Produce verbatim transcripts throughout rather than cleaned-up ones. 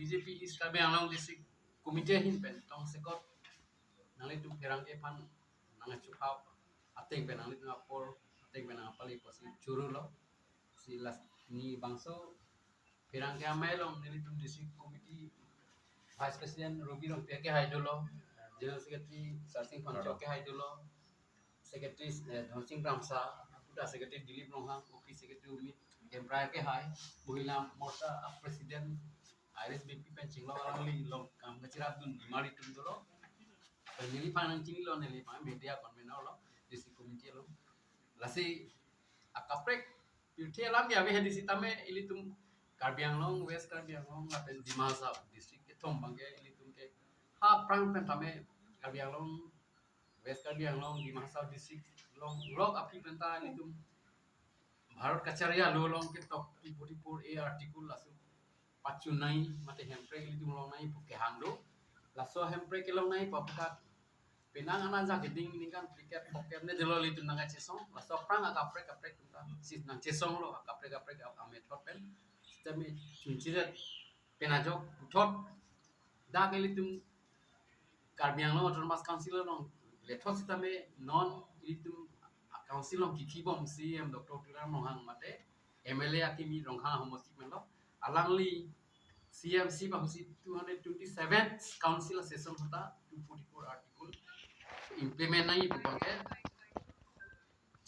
B J P East Karbi Anglong District Committee ahin pen tongsekot nanglitum pherangke aphan nangchupha ateng pen nanglitum apor ateng pen nangpali pusi chorolo. Si lasi bangso pherangke amei along nelitum District Committee Vice President Robi Rongpi akehai dolo, General Secretary Sarsing Phangcho akehai dolo, Secretary, eh, Dhonsing Kramsa, Secretary Dilip Ronghang, Office Secretary Umit Kemprai akehai, Mohila Morcha President Iris Beypi pen chinglok alangli along kam kachirapdun nimari tum dolo. Pen neliphan nangchinilo, neliphan media convener lo, District Committee lo. Lasi akaprek pirthe alam ke ave hedi sitame ilitum Karbi Anglong, West Karbi Anglong lapen Dima Hasao District kethom abangke ilitum ke ha aphrang pen tame Karbi Anglong, West Karbi Anglong, Dima Hasao District along lok aphi pen ta ilitum Bharat Kachari alo along ketok two forty-four A article laso pachunai mate hemprek ilitum longnai pu kehang do. Laso hemprek kelongnai pu aphuthak penang ana ja keding ningkan phlikep phokep ne dolo ilitum nangkachesong. Laso aphrang akaprek kaprek tum ta si nangchesonglo, akaprek kaprek a-method pen. Sitame chunchiret pen ajok puthot dak ilitum Karbi Anglong Autonomous Council along lethot sitame non ilitum council along kikibom C E M Doctor Tuliram Ronghang mate M L A akimi Ronghang ahomosti pen lo. Alangli C M C bangsi two hundred twenty-seven council session ahut ta two forty-four article implement nangji pu abangke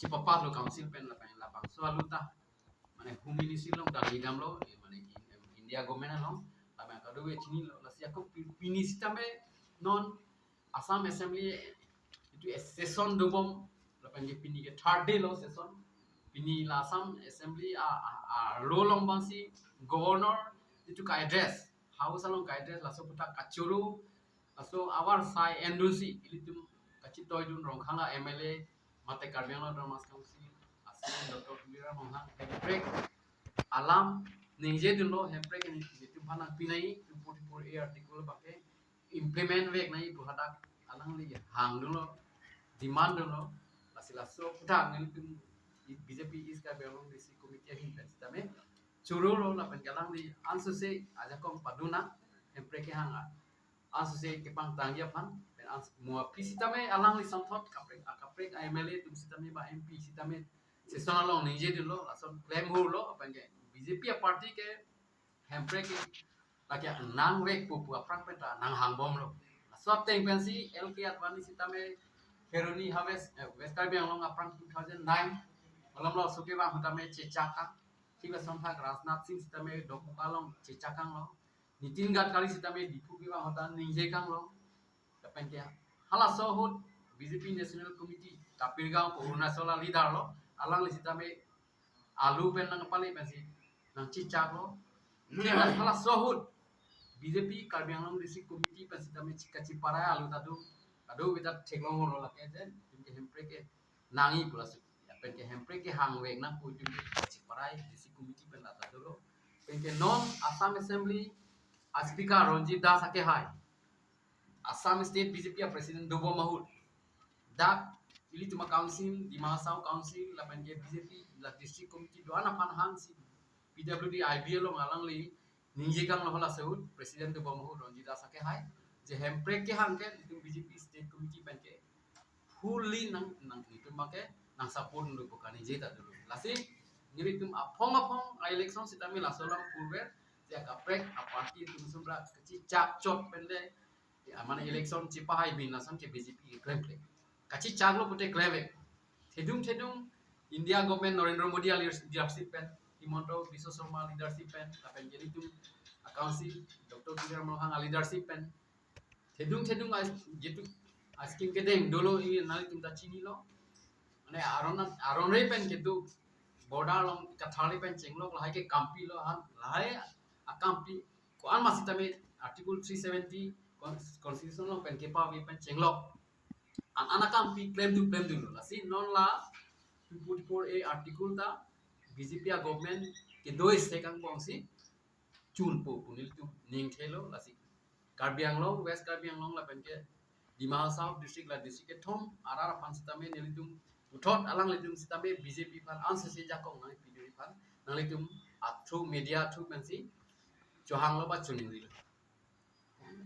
chipapat lo council pen lapen labangso alu ta mane Home Ministry along dali damlo, eh, mane in-, India government along, lapen kadokave chinilo, lasi ako pi-, pini sitame non Assam Assembly itu session dobom, lapen ke pini ke third day lo session, pini la Assam Assembly a, a, alo along bangsi Governor itu ka-address, House along ka-address, laso aphuthak kachoro, laso avar sai endunsi ilitum kachitoidun Ronghang a M L A mate Karbi Anglong Autonomous Council a C E M Doctor Tuliram Ronghang hemprek alam ningjedunlo, hemprek nelitum aphan nangpinai two forty-four A article abangke implement veknai pu hadak alangli hangdunlo, demand dunlo. Lasi laso aphuthak nelitum B J P East Karbi Anglong District Committee ahin pen sitame chorolo lapen ke alangli ansose ajakong paduna hemprek kehang a ansose kepangthangji aphan pen ans-, mo aphi sitame alangli asonthot kaprek, akaprek M L A atum sitame ba M P sitame session along ningjedunlo, lason klem hurlo, lapen ke B J P a party ke hemprek ke lake nangvekpo pu aphrang pen ta nanghangbomlo. Laso ateng pensi L K Advani sitame Kheroni ha West, eh, West Karbi Anglong aphrang two thousand nine along lo suke bang sitame chechak kang. Thik asonthak Rajnath Singh sitame Dokmoka along chechak kanglo. Nitin Gadkari sitame Diphu kevang ahut ta ningje kanglo. Lapen ke halaso ahut B J P National Committee Kapil Gaon pu Arunachal a leader lo, alangli sitame alu pen nangpale pensi nangchechaklo. Mane halaso ahut B J P Karbi Anglong District Committee pen sitame chika chiparai alu ta do, kadokave ta theklong hurlo lake je, itum ke hemprek ke nangji pu laso. Lapen ke hemprek kehang vek nangpo itum ke chiparai District Committee pen la ta dolo. Lapen ke non Assam Assembly a Speaker Ranjit Das akehai Assam State B J P a President dobom ahut dak ilitum a Council, Dima Hasao Council, lapen ke B J P la District Committee do-an aphan hangsi P W D I B along alangli ningje kanglo halaso ahut President dobom ahut Ranjit Das akehai je hemprek kehang ke itum B J P State Committee pen ke fully nang, nang itum abangke nang support dun pu kaningje ta dolo. Lasi nelitum aphong aphong a election sitame laso alam purver je akaprek a party atum sumra kachechak chot pen le, ya, mane election chepahai bin lason ke B J P ke klemkle. Kachechaklo pute klemvek. Thedung thedung India government Narendra Modi a leadership pen, Himanta Biswa Sarma leadership pen, lapen ke ilitum a Council Doctor Tuliram Ronghang a leadership pen thedung thedung a, jitu a scheme kedeng dolo, ili nanglitum ta chinilo. Mane aron, aron re pen jitu border along katharli pen chenglok lahai ke kampilo, han lahai akampi ko-an ma sitame Article three seventy con-, Constitution along pen kepave pen chenglok. An an akampi klemdun klemdunlo. Lasi non la two forty-four A article ta B J P a government kedo isi kang bongsi chunpo pu nelitum ningthelo. Lasi Karbi Anglong, West Karbi Anglong lapen ke Dima Hasao District la district kethom arat aphan sitame nelitum puthot alanglitum sitame B J P aphan ansose jakong nangpi dun aphan nanglitum a through media through pensi chohanglo ba choningrilo.